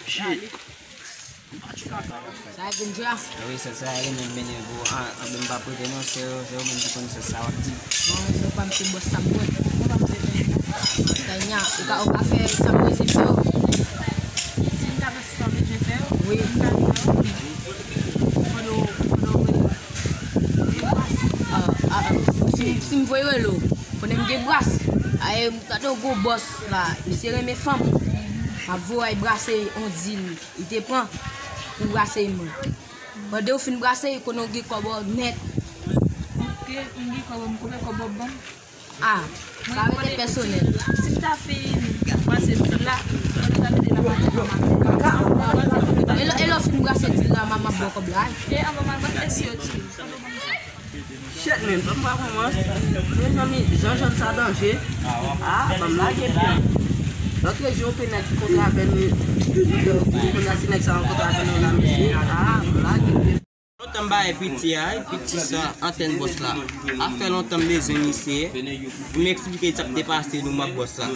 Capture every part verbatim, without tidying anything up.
Shit. Sa e vin dja. Wi, se sa e vin mennen gwo. An, an, men m pa prete non, se yo, se yo menm ki konn se sa w ap di. Bon, se pa m se bòs sa mwen. Tanya, ou ka, ou ka fè sa mwen se fè yo. Si m ta fè sa mwen se fè yo, wi. M ta fè yo. Kodo, kodo, kodo. Ah, ah, si, si m voye rele w, konnen m gen bras. Aye, m gade yon gwo bòs la, misye renmen fanm. M ap voye al brase yon dil, li te pran pou brase mwen. Pandan w fin brase, konnen w gen kòb nèt. Ok, m gen kòb, m koupe kòb ban m. Ah, sa rete pèsonèl. Si m ta fin brase dil la, konnen w ta mete nan pati kòb. E lè, e lè w fin brase dil la, m ap, m ap ba w kòb la. E anvan m al brase dil yo tou. Shit, men, m pa konprann. Mezanmi, jan jèn sa danje. Ah, ban m lage pye. Lòt jou, yon pè nèg ki kontre avè nou. Kounye a, si nèg sa rankontre avè nou la, mesye. Ah, ban m lage pye. Lontan m bay piti a, piti sa, antèn bòs la. A fè lontan m bezwen misye. Pou m eksplike sa k te pase nou, m ak bòs la.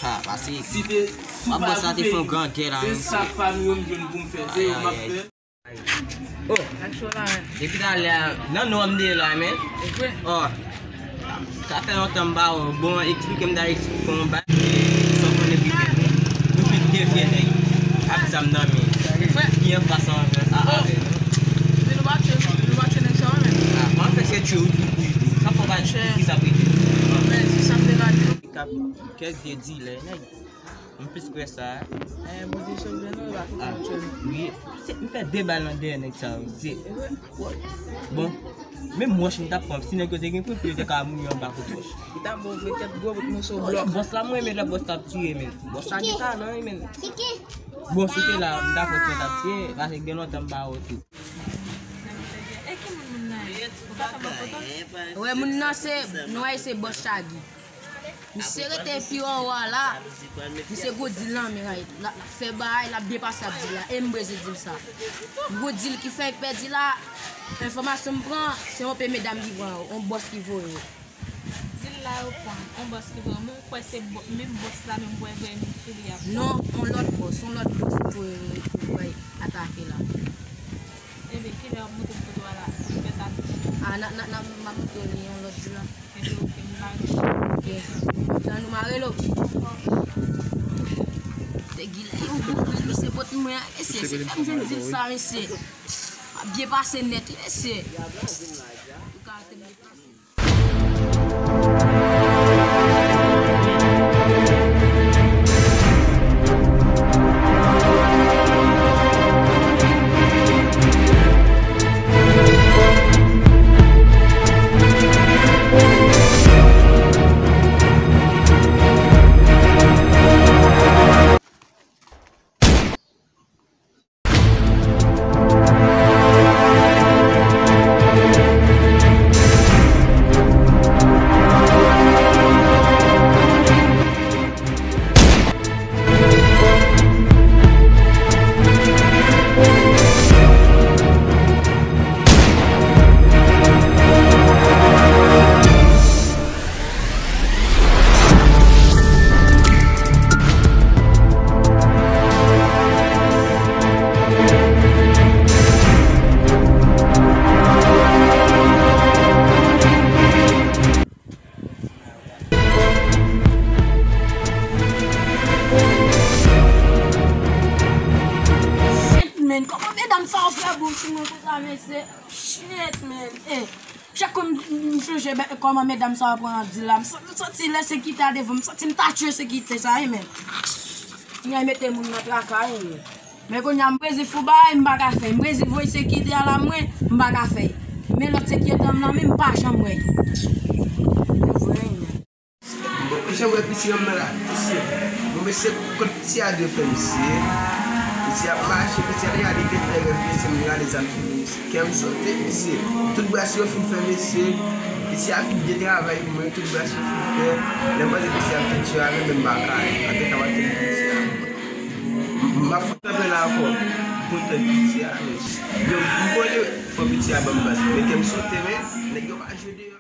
Ha, pase. M ak bòs la te fè yon grangè la, mesye. Ay, ay, ay. Oh, depi talè a, nan nou an m te ye la, men. Oh, sa fè lontan m pa wè w. Bon, eksplike m, ta eksplike w yon bagay. Sa w konnen pete, nou tout de vye nèg. Ak zam nan men. Ki anfas an, an, avè nou. Men nou pa tchwe, nou pa tchwe nèg sa yo, men. Ah, kòman fè se tchwe ou tou pou li? Sa fò pa tchwe, ki sa pete? Men se sa m te ka di w. Kèk vye dilè, nèg. M plis kwè sa. Eh, Bondye sove nou, e pa fè m tchwe. Wi. Se, m fè de bal nan dèyè nèg sa yo, se. Bon, menm wòch m t ap pran, si nèg yo te gen pwepye, yo te ka mouri anba kout wòch. Li t ap bon vre, kèk gwo bout moso blòk. Bòs la, mwen renmen lè bòs la ap tire, men. Bòs la gen talan, wi, men. Bon, si te la, m ta kontan t ap tire, paske gen lontan m pa wè w tou. E ki moun moun nan ye? Ou ka fè mwen foto? Wè, moun nan se, nou wè se bòs Chagi. Misye rete pi anwo a la. Misye gwo dil nan men l, l ap fè bagay, l ap byen pase ap dil la. E m bezwen dil sa. Gwo dil ki fèk pèdi la. Enfòmasyon m pran, se yon pe medam ki pran yo, yon bòs ki voye yo. Dil la yo pran, yon bòs ki voye yo. Men w kwè se bò-, menm bòs la menm w kwè vrè menm sou li ap pran. Non, yon lòt bòs, yon lòt bòs ki voye yo pou bay atake la. Ebyen, kilè w ap montre m foto a la? Pou m fè sa tou. Ah, n a, n a, n a, m ap montre w li yon lòt jou la. Ebyen, oke, m mare. Oke. Tan nou mare lo. Te gilè yon gwo pil, misye pot mwen, mesye, se fè m jwenn dil sa, mesye. M ap byen pase nèt, wi, mesye. Ou ka te byen pase. Shit, man, kòman medam sa yo fè bon sou mwen konsa, mesye? Shit, man, eh. Chak kou m, m sonje kòman medam sa yo pran dil la, m san-, m santi lè sekirite a devan m, m santi m ta tchwe sekirite sa, wi, men. Kounya mete moun nan traka, wi, men. Men kounya m brezi fou bay, m pa ka fè. M brezi voye sekirite a la mwen, m pa ka fè. Men lòt sekirite an m nan men, m pa janm wè. Vre, men. Bon, jan w wè piti an m nan la, mesye. Bon, mesye, kot piti a dwe fè, mesye. Piti ap mache, piti a deja li te fè rèv, mesye, m rale zam sou li, mesye. Kè m sote, mesye. Tout bras yo fin fè, mesye. Piti a fin byen travay pou mwen, tout bras yo fin fè. Lè m panse piti a fin tchwe avè m, men m pa ka. Antouka, m ap tann piti a. M ap fout kanpe la ankò. M kontan piti a, mesye. Yo, m konnen fò piti a ban m baz. Men kè m sote, men nèg yo pa jwe deyò.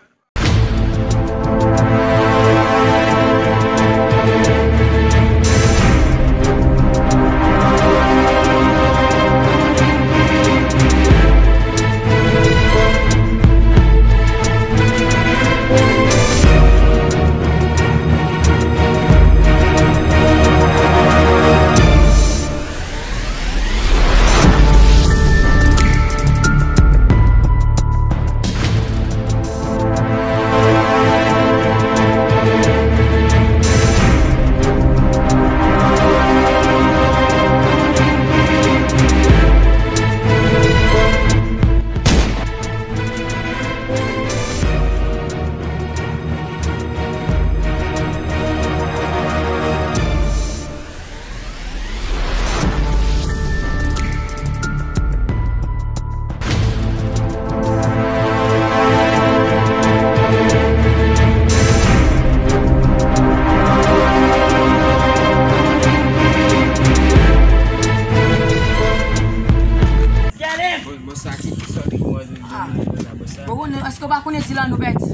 Bon, bon, sa ki, ki sòti pou mwen, de, de, de, de, de, bon, sa. Bon, bon, èske w pa konnen di la nou pèdi?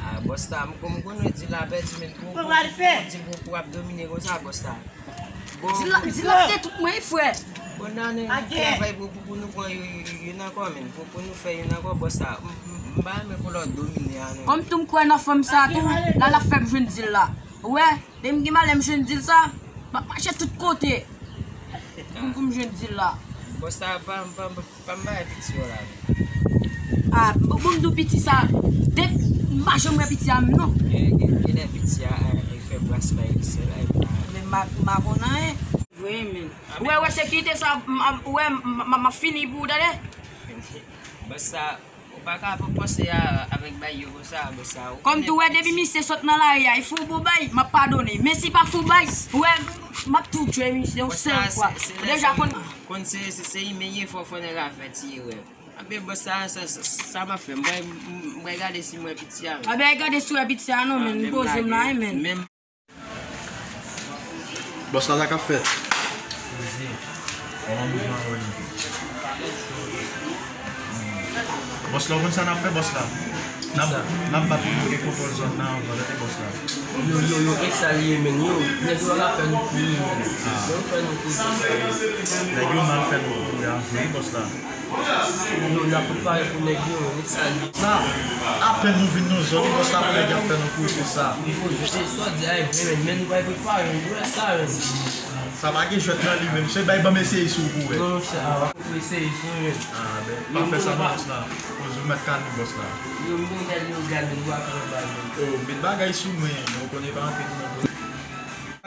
Ah, bòs la, m, m konnen di la pèdi, men pou, pou, pou, pou ap domine konsa, bòs la. Bon, di la, di la te tout mwen, frè. Bon, nan, nan, travay pou, pou, pou nou pran yo, yo, yo, youn ankò, men. Pou, pou nou fè youn ankò, bòs la. M, m, m pa renmen pou lòt domine a, non. Kòm tou m kwè nan fanm sa tou, la, l ap fè m jwenn di la. Ou wè, depi m gen malè m jwenn di l sa, m ap mache tout kote. Pou, pou m jwenn di l la. Bòs la, pa, pa, pa, pa m bay piti yo la. Ah, bon, bon, m di w piti sa, depi m pa janm wè piti a menm non. Gen, gen, genlè piti a, a, e fè bras la, e sè la, e pa. Men m pa, m pa konn anyen. Vre, men. Ou wè, wè sekirite sa, m, m, ou wè, m, m, m ap fini pou ou, tande? Bòs sa, ou pa ka panse a, avèk bay yo konsa, bòs sa. Kòm tou wè, depi misye sot nan lari a, e fè yon bon bay, m ap padone. Men si pa fè yon bay, ou wè, m ap tou tchwe misye, yon sèl fwa. Ou deja konn. Konn se, se, se imen ye, fò, fò nèg la fè ti erè. Anben, bòs sa, sa, sa, sa m ap fè, m pral, m pral gade si m wè piti a. Anben, gade si w wè piti a non, men, m poze m la, men. Bòs la, sa k ap fèt? Poze. Kòman mouvman yo ye? Bòs la, ou konn sa n ap fè, bòs la? N ap, n ap bat pou nou gen kontwòl zòn nan anvan, tande, bòs la. Yo, yo, yo, e sa l ye, men, yo, nèg yo pa ka fè nou kouri, men. Yo fè nou kouri. Nèg yo mal fè nou kouri a vre, bòs la. Nou, n ap prepare pou nèg yo, men sa li. Sa, apèn nou vin nan zòn, bòs la, pou nèg y ap fè nou kouri konsa. Yo, se sa w di a, e vre, men, men nou pral prepare, nou wè sa, men. Sa pa gen jwèt nan li menm, se bay ban m eseye sou ou pou wè. Non, monchè, a, ou eseye sou mwen. Ah, ben, pa fè sa non, bòs la. Koz ou mèt kalme, bòs la. Yo, m gon gade yo gade, m pa fè bagay. Oh, met bagay sou mwen, ou konnen pa antre nan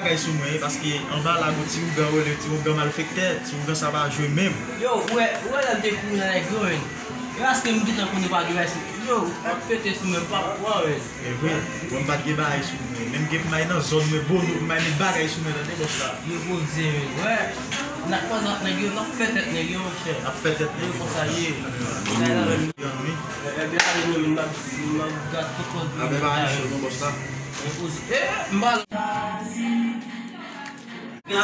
bagay sou mwen, paske anba la gon ti ougan rele, ti ougan malfektè, ti ougan sa pa jwe menm. Yo, ou wè, ou wè lè m te kouri nan nèg yo, men. E paske m gentan konnen pa gen bagay sou. Yo, ap pete sou mwen, m p ap pran, men. E vre, bon, m pa t gen bagay sou mwen. Men m gen pou m al nan zòn mwen, Bono, pou m al met bagay sou mwen, tande, bòs la. Yo poze, men. Wè, n ap kwaze ak nèg yo, n ap fè tèt nèg yo, monchè. N ap fè tèt nèg yo. Konsa ye. Wi. Ebyen, ale, men, m ap, m ap gad tout kote. Apre bagay cho, non, bòs la. Yo,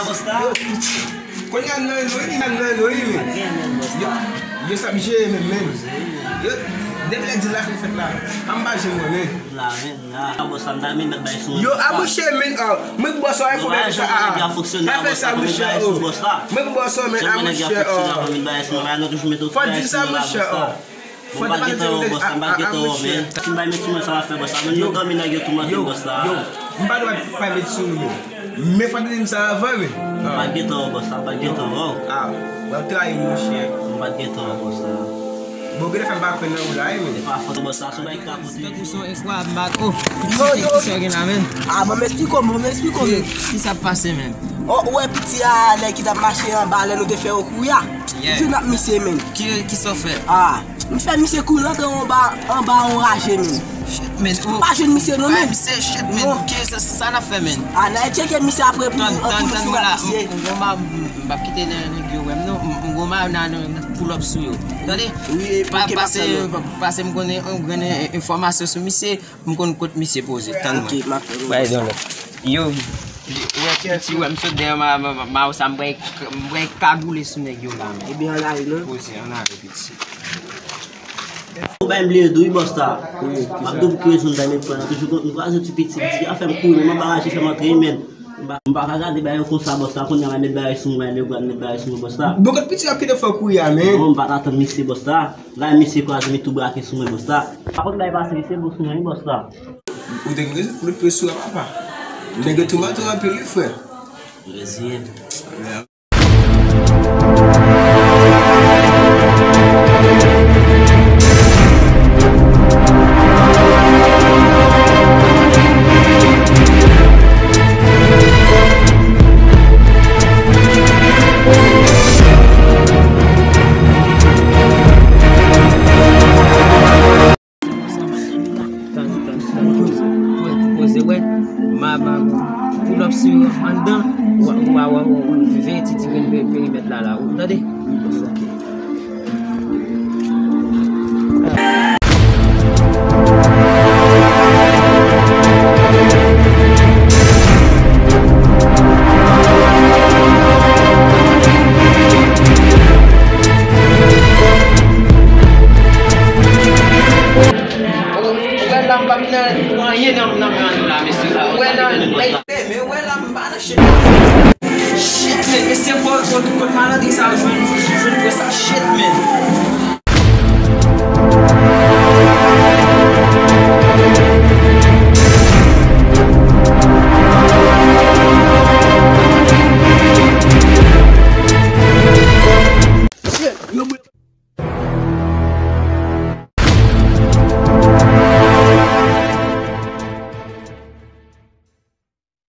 kounye a nan nou wi, nan nou wi, men. Yo, yo sa ap jere menm, men. Yo, depi lè di la fin fèt la, an m pa janm wè, men. Yo, a mouche, men, oh, mwen bòs la, fò bagay sa, a. Pa fè sa, mouche, oh. Mwen bòs la, men, a mouche, oh. Fò di sa, mouche, oh. Bon, m pa t gentan wè w, bòs la, m pa t gentan wè w, men. Si m bay met sou mwen, sa w ap fè, bòs la? Men nou dòmi, nèg yo toumante m, bòs la. Yo, m pa dwe pa met sou nou, men. Men fò w te di m sa avan, men. M pa t gentan wè w, bòs la, m pa t gentan wè w. Ah, w ap trayi m, monchè. M pa t gentan wè w, bòs la. Bon, genlè fè m pa kwè nan ou la, wi, men. Se pa fòt ou, bòs la, se yon bagay ki ka pote. Tankou se yon eskwad, m pa t, oh, piti, kisa w gen la, men? Ah, ban m esplike w, ban m esplike w, men. Kisa k pase, men? Oh, ou wè piti a, nèg ki t ap mache anba, lè nou te fè yo kouri a? Yeah. M jwenn ak misye, men. Ki, kisa w fè? Ah. M fè misye kouri rantre anba, anba yon raje, men. Shit, men. M pa jwenn misye non, men. Misye, shit, men. Ki sa, sa n ap fè, men? A, n al tcheke misye apre pou, pou nou fini ak misye. M gon ma, m p ap kite nèg yo wè m non. M gon ma nan, nan pull up sou yo. Tande? Wi, pase, pase m konnen yon grenn enfòmasyon sou misye. M konn kot misye poze. Tann mwen. Ok, m ap tann ou. Bay yon lòt. Yo, ou wè piti, wè m sot dèyè ma, ma, ma, ma, sa m pral, m pral kagoule sou nèg yo la, men. Ebyen, ann ale non. Poze, ann ale, piti. Ou bay m lèd wi, bòs la. M ap di w pou ki rezon m bay met pran nan. Toujou konn m kraze ti piti, piti a fè m kouri, men m anba raje fè m antre, men. M pa, m pa ka gade bagay yo konsa, bòs la. Kounye a m al met bagay sou mwen, m al met bagay sou mwen, bòs la. Bon, kot piti ap kite fè w kouri a, men. Non, m pa t atann misye, bòs la. La, misye kraze, men tou brake sou mwen, bòs la. Pa konn bagay pase, misye bon sou mwen, wi, bòs la. Ou te gen rezon pou l pran sou a, papa. Nèg yo toumante w anpil, wi, frè. Reziye m. Wè, m a ba nou pull up sou anndan, w a, w a, w a, w a veye ti, ti grenn pe-, perimèt la, la, ou tande? Ou wè la, m p ap nan anyen nan, nan men nou la, mesye. Ou wè la, men, men ou wè la, m pa nan shit. Shit, men, mesye, kot, kot, kot malandri sa yo jwenn, jwenn pwen sa, shit, men.